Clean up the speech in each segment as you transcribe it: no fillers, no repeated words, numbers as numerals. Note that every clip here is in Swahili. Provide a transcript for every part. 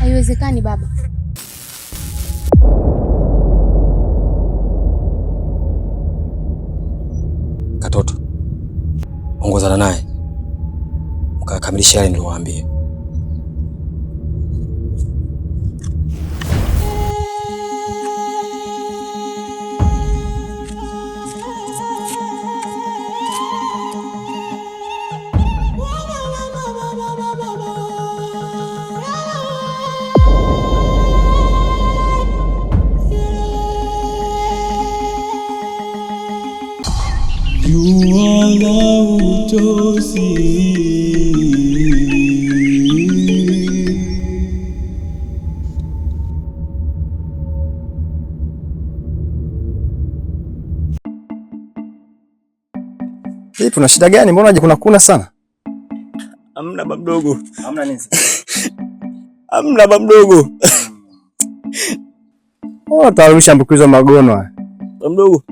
Haiwezekani baba. Katoto, ongozana naye mkakamilisha yale niliyowaambia. Jua la utosi. Vipi, una shida gani? Mbona unajikuna kuna sana? Hamna ba mdogo. Hamna nini? Hamna ba mdogo. Oh, tayari ambukizwa magono haya. Ba mdogo.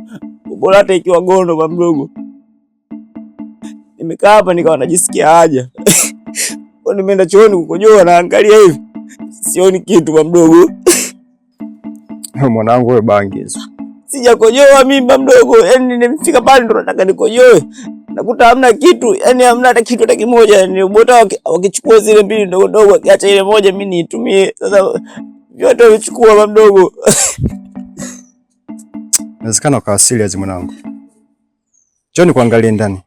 Bora hata ikiwa gono ba mdogo. Nimekaa hapa nikawa najisikia haja. Kwa nimeenda chooni kukojoa naangalia hivi. Sioni kitu ba mdogo. Mwanangu wewe bangi hizo. Sijakojoa mimi ba mdogo. Yaani nimefika pale ndo nataka nikojoe. Nakuta hamna kitu, yaani hamna hata kitu hata kimoja. Ni bora wakichukua zile mbili ndogo ndogo, wakiacha ile moja mimi niitumie. Sasa vyote wamechukua ba mdogo. Inawezekana ukawa serious mwanangu. Njoo nikuangalie ndani.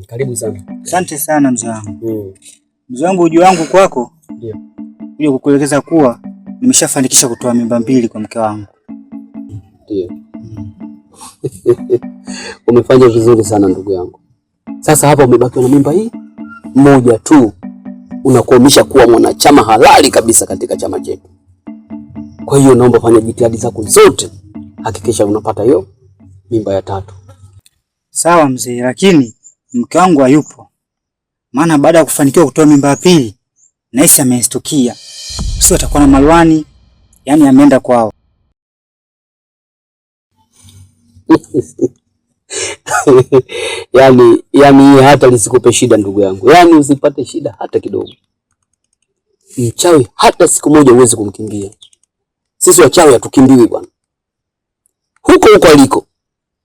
Karibu sana. Asante sana mzee wangu. Mzee wangu, ujio wangu kwako Ndio. kuja kukuelekeza kuwa nimeshafanikisha kutoa mimba mbili kwa mke wangu. Ndio. Umefanya vizuri sana ndugu yangu. Sasa hapa umebakiwa na mimba hii moja tu, unakuamisha kuwa mwanachama halali kabisa katika chama chetu. Kwa hiyo naomba fanya jitihada zako zote, hakikisha unapata hiyo mimba ya tatu. Sawa mzee, lakini mke wangu hayupo, maana baada ya kufanikiwa kutoa mimba ya pili nahisi ameshtukia, sio atakuwa na malwani, yani ameenda kwao. Yaani hata lisikupe shida ndugu yangu, yaani usipate shida hata kidogo. Mchawi hata siku moja huwezi kumkimbia. Sisi wachawi hatukimbiwi bwana. Huko huko aliko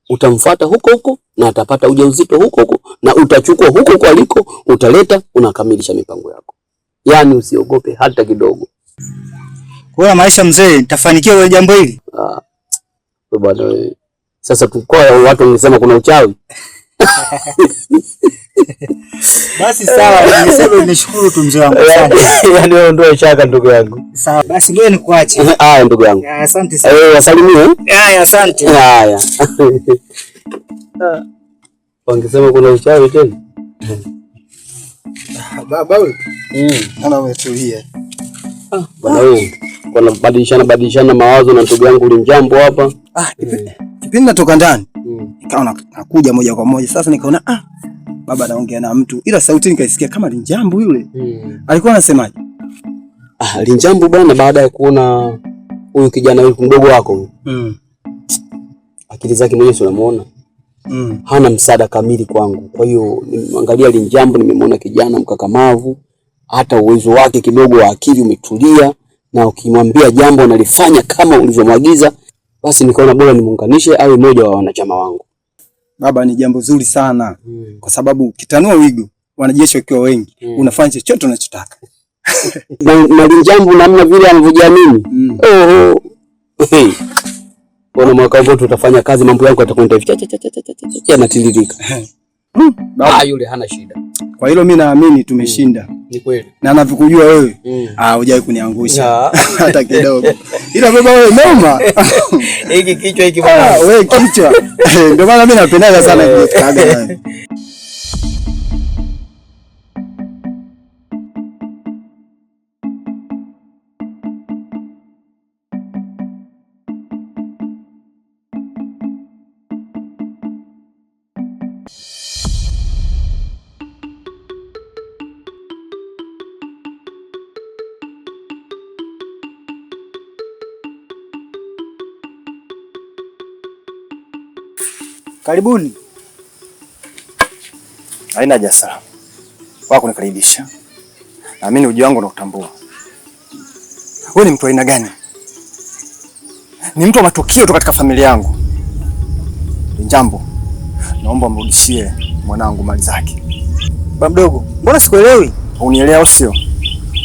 utamfuata huko huko na atapata ujauzito huko huko na utachukua huko huko aliko, utaleta, unakamilisha mipango yako. Yaani usiogope hata kidogo. Kwa hiyo maisha mzee, nitafanikiwa kwa jambo hili? Ah, bwana wewe. Sasa tukoa watu wangesema kuna uchawi. Basi sawa, niseme nishukuru tu mzee wangu. Asante. Yaani wewe ondoa shaka ndugu yangu. Sawa, basi ngoja nikuache. Haya ndugu yangu. Asante sana. Wasalimie. Haya, asante. Haya. Wangesema kuna uchawi tena. Baba wewe. Naona umetulia. Ah, bwana wewe. Kuna badilishana badilishana mawazo na ndugu yangu Linjambo hapa. Ah, kipindi natoka ndani. Nikaona nakuja moja kwa moja. Sasa nikaona baba anaongea na mtu, ila sauti nikaisikia kama Linjambo yule. Alikuwa anasemaje? Ah, Linjambo bwana, baada ya kuona huyu kijana huyu mdogo wako huyu. Akili zake mwenyewe si unamuona? Hana msaada kamili kwangu. Kwa hiyo nimeangalia Linjambo, nimemwona kijana mkakamavu, hata uwezo wake kidogo wa akili umetulia, na ukimwambia jambo analifanya kama ulivyomwagiza. Basi nikaona bora nimuunganishe awe mmoja wa wanachama wangu. Baba, ni jambo zuri sana. Kwa sababu ukitanua wigo, wanajeshi wakiwa wengi, unafanya chochote unachotaka. Na Linjambo namna vile anavyojiamini. Oho. Hey. Bwana, mwaka huu tutafanya kazi, mambo yangu yatakwenda hivi. Cha, cha, cha, cha, cha, cha, cha, cha, yanatiririka. Baba. Yule hana shida. Kwa hilo mimi naamini tumeshinda. Ni kweli. Na navyokujua wewe, hujawahi kuniangusha. Hata kidogo. Ila baba wewe noma. Hiki kichwa hiki bwana. Wewe kichwa. Ndio maana mimi napendaga sana kukaga wewe. Karibuni. Haina haja sana wako nikaribisha. Naamini uji wangu nakutambua. Wewe ni mtu aina gani? Ni mtu wa matukio tu katika familia yangu. Njambo, naomba mrudishie mwanangu mali zake. Baba mdogo, mbona sikuelewi? Unielewa au sio?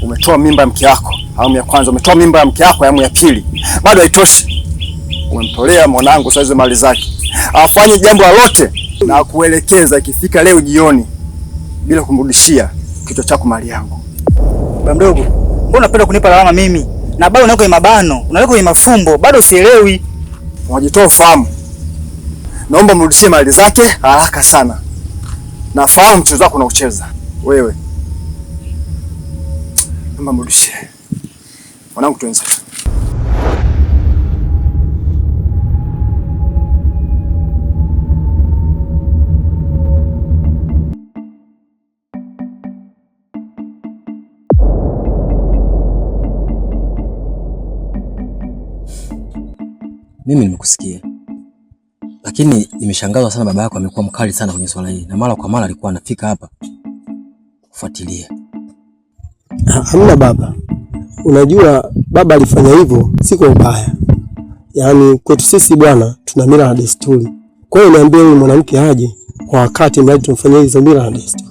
Umetoa mimba ya mke wako awamu ya kwanza, umetoa mimba ya mke wako awamu ya pili. Bado haitoshi, umemtolea mwanangu saizi mali zake. Afanye jambo lolote na kuelekeza, ikifika leo jioni bila kumrudishia kichwa chako mali yangu. Baba mdogo, mbona unapenda kunipa lawama mimi? Na bado unaweka kwenye mabano, unaweka kwenye mafumbo, bado sielewi. Unajitoa ufahamu. Naomba mrudishie mali zake haraka sana. Nafahamu mchezo wako unaocheza wewe. Naomba mrudishie mwanangu, tuenze. Mimi nimekusikia, lakini nimeshangazwa sana, baba yako amekuwa mkali sana kwenye swala hili, na mara kwa mara alikuwa anafika hapa kufuatilia. Hamna baba, unajua baba alifanya hivyo si kwa ubaya, yaani kwetu sisi bwana tuna mila na desturi. Kwa hiyo niambie huyu mwanamke aje kwa wakati, mradi tumfanyie hizo mila na desturi.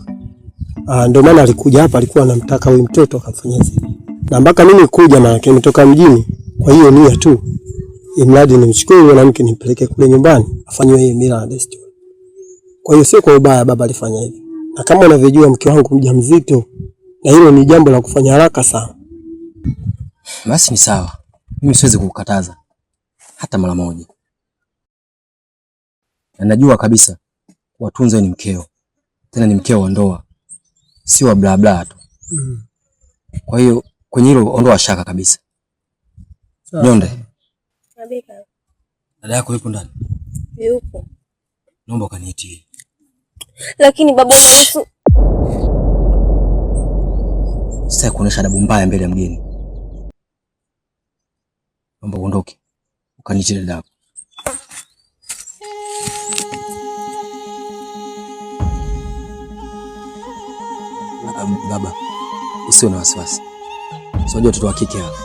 Ndio maana alikuja hapa, alikuwa anamtaka huyu mtoto akamfanyia hizo, na mpaka mimi kuja, maana nimetoka mjini, kwa hiyo nia tu imradi nimchukue mwanamke nimpeleke kule nyumbani afanywe hiyo mila na desturi. Kwa hiyo sio kwa ubaya baba alifanya hivyo, na kama unavyojua mke wangu mjamzito, na hilo ni jambo la kufanya haraka sana. Basi ni sawa, mimi siwezi kukukataza hata mara moja, na najua kabisa watunze ni mkeo, tena ni mkeo wa ndoa, sio wa bla bla tu. Kwa hiyo kwenye hilo ondoa shaka kabisa. Nyonde, dada yako yupo ndani? Yupo. Naomba ukaniitie. Lakini baba unahusu. Sasa kuonesha adabu mbaya mbele ya mgeni. Naomba uondoke ukaniitie dada yako. Baba, usiwe na wasiwasi. Sio watoto wa kike hapa.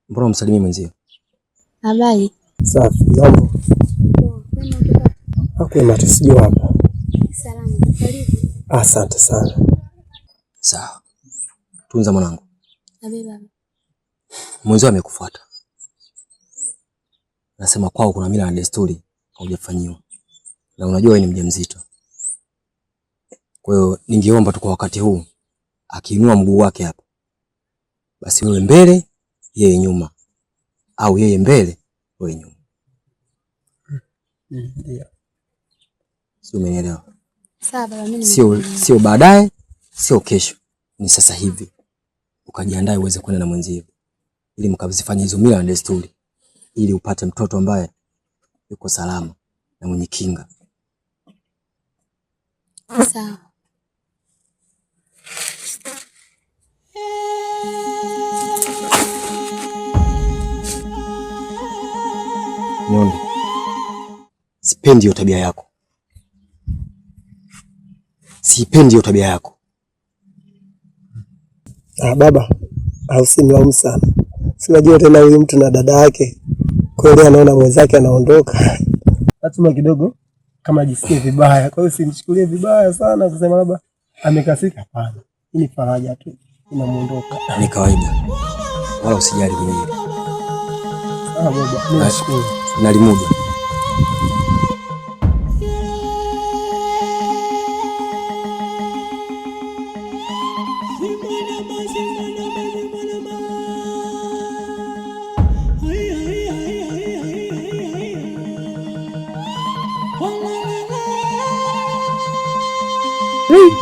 Mbona umsalimii mwenzio? Habari. Safi, mambo. Hakuna tusijua hapa. Salama, karibu. Asante sana. Sawa. Tunza mwanangu. Abe baba. Mwenzio amekufuata. Nasema kwao kuna mila na desturi haujafanyiwa. Na unajua wewe ni mjamzito. Kwa hiyo ningeomba tu kwa wakati huu akiinua mguu wake hapa, basi wewe mbele, yeye nyuma, au yeye mbele, wewe nyuma. Ndio. Sio, umenielewa? Sawa baba, mimi sio baadaye, sio kesho, ni sasa hivi. Ukajiandae uweze kwenda na mwenzio ili mkazifanye hizo mila na desturi ili upate mtoto ambaye yuko salama na mwenye kinga. Sawa. Nyonde, sipendi hiyo tabia yako. Sipendi hiyo tabia yako. Baba, usimlaumu sana. Si unajua tena huyu mtu na dada yake. Kweli anaona mwenzake anaondoka. Lazima kidogo kama ajisikie vibaya. Kwa hiyo simchukulie vibaya sana kusema labda amekasirika, hapana. Hii ni faraja tu inamuondoka. Ni kawaida. Wala usijali kwenye hili. Sawa baba, mimi nashukuru. Nalimudu.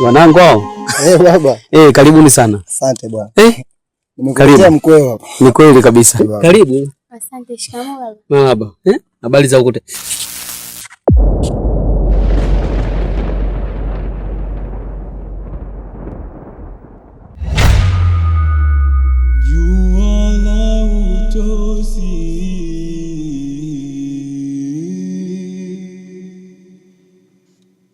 Wanangu hao. Baba. Karibuni sana. Asante bwana. Nimekuletea mkweo hapa. Ni kweli kabisa. Karibu. Asante. Shikamoo baba. Marhaba. Eh? Habari za ukute. Jua la utosi.